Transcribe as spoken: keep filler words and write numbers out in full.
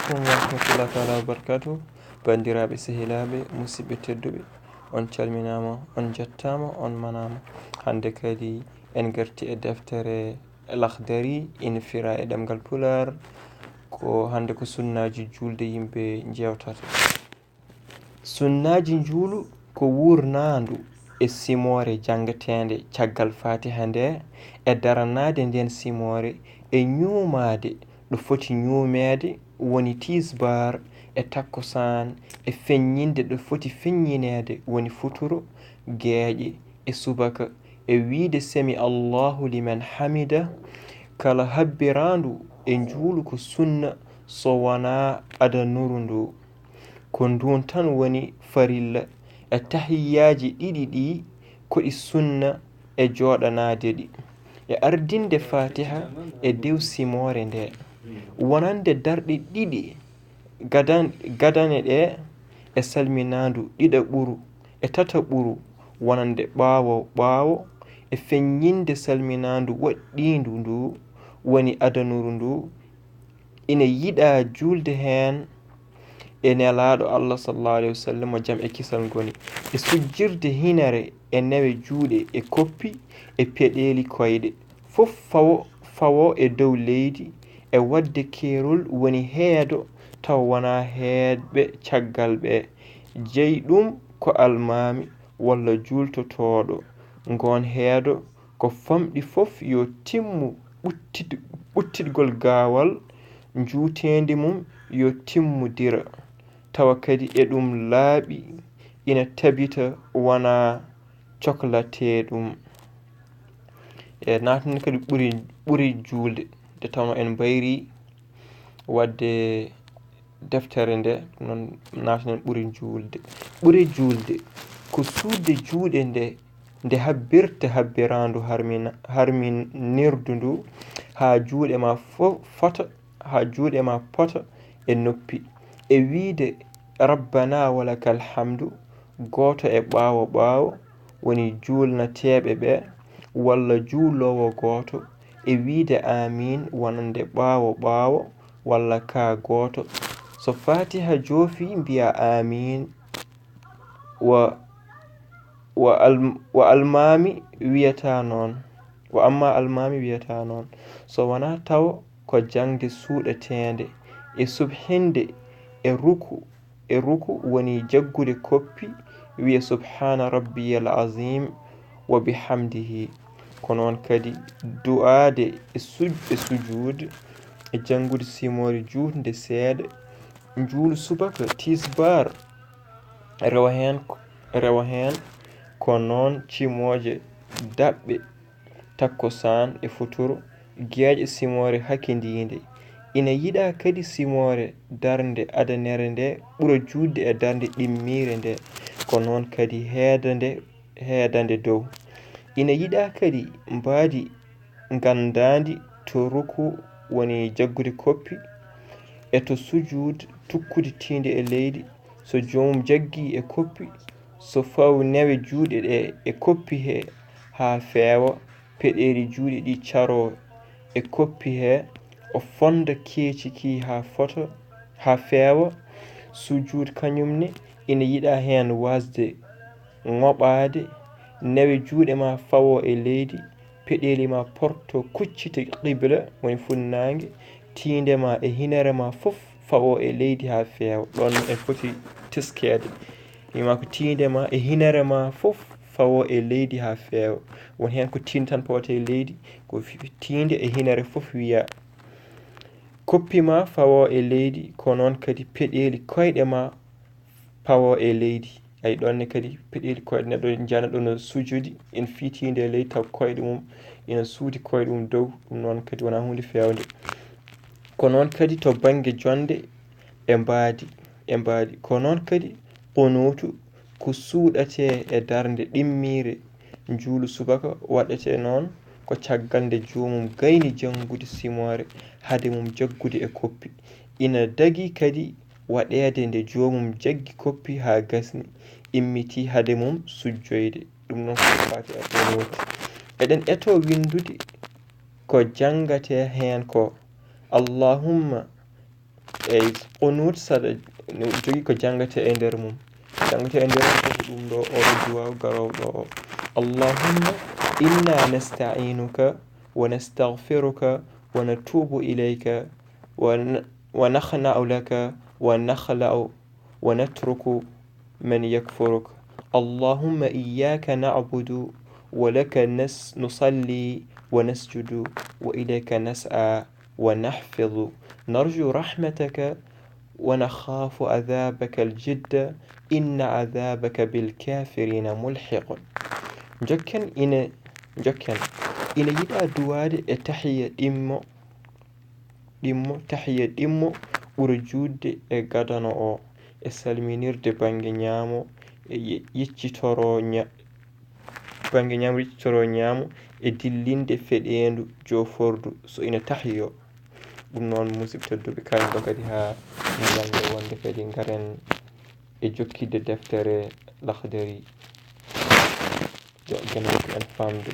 Aleykum wa rahmatullahi taala wa barakatuh. Banndiraaɓe, sehilaaɓe, musidɓe tedduɓe, on calminaama, on njettaama, on manaama. Hannde kadi en ngarti e deftere Lakhdari, ina fira e ɗemngal Pulaar, ko hannde ko sunnaaji juulde yimɓe njeewtata. Sunnaaji njuulu ko wuurnaandu e simoore janngateende caggal Faatiha nde, e daranaade ndeen simoore, e ñuumaade ɗo foti ñuumeede, woni tiisbaar, e takkusaan, e feññinde ɗo foti feññineede, woni futuro, geeƴe, e subaka, e wiyde Sami Allahu liman hamidah. Kala habbiraandu e njuulu ko sunna, so wonaa adanuru ndu. Ko nduun tan woni farilla. E tahiyyaaji ɗiɗi ɗii, ko ɗi sunna e jooɗanaade ɗi. E ardinde Faatiha e dow simoore nde, wonande darɗe ɗiɗi gadan-, gadane ɗe, e salminaandu ɗiɗaɓuru e tataɓuru, wonande ɓaawo ɓaawo, e feññinde salminaandu woɗɗiindu ndu, woni adanuru ndu, ina yiɗaa juulde heen e Nelaaɗo Allah, sallallahu alayhi wa sallam, mo jam e kisal ngoni, e sujjirde hinere e newe juuɗe e koppi e peɗeeli koyɗe, fof fawo, fawo e dow leydi, e waɗde keerol, woni heedo, taw wonaa heedɓe caggal ɓe. Jeyi ɗum ko almaami walla juultotooɗo ngoon heedo, ko famɗi fof yo timmu ɓuttid-, ɓuttitgol gaawal, njuuteendi mum yo timmodira, tawa kadi eɗum laaɓi, ina tabita, wonaa coklatee ɗum. E naatnen kadi ɓuri, ɓuri juulde, nde tawnoo en mbayrii waɗde deftere nde, noon naatnen ɓuri juulde. Ɓuri juulde ko suuɗde juuɗe nde, nde habbirta habbiraandu harmina-, harminirdu ndu, haa juuɗe ma fo-, fota, haa juuɗe ma pota e noppi, e wiyde, "Rabbana wa lakal hamdu," gooto e ɓaawo ɓaawo, woni juulnateeɓe ɓe, walla juuloowo gooto, e wiyde aamiin wonande ɓaawo ɓaawo, walla kaa gooto. So Faatiha joofii, mbiyaa aamiin. Wa, wa al-, wa almaami wiyataa noon. Wa amma almaami wiyataa noon. So wonaa taw ko jaŋde suuɗateende, e subhinde, e ruku, e ruku woni jaggude koppi, wiya, "Subhaana rabbiyal aziim wa bihamdihi." Ko noon kadi du'aade e suj-, e sujuud, e janngude simoore juutnde seeɗa, njuulu subaka, tisbaar, rewa heen, rewa heen ko noon cimooje daɓɓe, takkusaan e futuro, geeƴe simoore hakindiinde. Ina yiɗaa kadi simoore darnde adanere nde ɓura juutde e darnde ɗimmiire nde, ko noon kadi heedande, heedande dow. Ina yiɗaa kadi mbaadi nganndaandi to ruku woni jaggude koppi, e to sujuud tukkude tiinde e leydi, so joomum jaggii e koppi, so faw newe juuɗe ɗe e koppi he haa feewa, peɗeeli juuɗe ɗi caroo e koppi he, o fonnda keeci ki haa fota, haa feewa. Sujuud kañum ne ina yiɗaa heen waasde ŋoɓaade, newe juuɗe ma fawo e leydi, peɗeeli ma porto kuccita qibla, woni funnaange, tiinde ma e hinere ma fof fawo e leydi haa feewa. Ɗoon en foti teskeede. Wiima ko tiinde ma e hinere ma fof fawo e leydi haa feewa. Won heen ko tiinde tan pawata e leydi, ko fi-, tiinde e hinere fof wiya. Koppi ma fawo e leydi, ko noon kadi peɗeeli koyɗe ma pawo e leydi. Ay, ɗoon ne kadi peɗeeli koyɗe neɗɗo, njana ɗo no sujudi, en fii tiinde e leydi, taw koyɗe mum ina suudi koyɗe mum dow, ɗum noon kadi wonaa huunde feewnde. Ko noon kadi to bannge jonnde e mbaadi, e mbaadi. Ko noon kadi qunuutu ko suuɗatee e darnde ɗimmiire, njuulu subaka waɗetee noon ko caggal nde joomum gayni janngude simoore, hade mum jaggude e koppi. Ina dagii kadi waɗeede nde joomum jaggi koppi haa gasni, immitii hade mum sujjoyde. Ɗum noon ko faati e qunuutu. Eɗen etoo winndude ko janngatee heen ko, Allahumma Eyi, qunut saɗa jogii ko janngata e nder mum. Janngata e nder mum ko ɗum ɗo, oɗo duwaaw garooɗo o. Allahumma inna nasta'inuka wa nastaghfiruka wa natubu ilayka wa n-, wa nakhna'u laka wa nakhla'u wa natruku man yakfuruk. Allahumma iyyaka na'budu wa laka nas-, nusalli wa nasjudu wa ilayka nas'a wa nahfidu. Narju rahmataka wa nakhafu adhabaka al-jidda, inna adhabaka bil kafirina mulhiqun. Jokken ina, jokken ina yiɗa duwaade e tahiya ɗimmo, ɗimmo, tahiya ɗimmo ɓura juutde e gadano o, e salminirde bannge ñaamo, e ye-, yeccitoro ña-, bannge ñaamo, yeccitoro ñaamo, e dillinde feɗeendu joofordu so ina tahiyo. Ɗum noon, musidɓe tedduɓe, karen ɗo kadi haa ñalnde wonde kadi ngaren e jokkidde deftere Lakhdari. Yo geno en famde.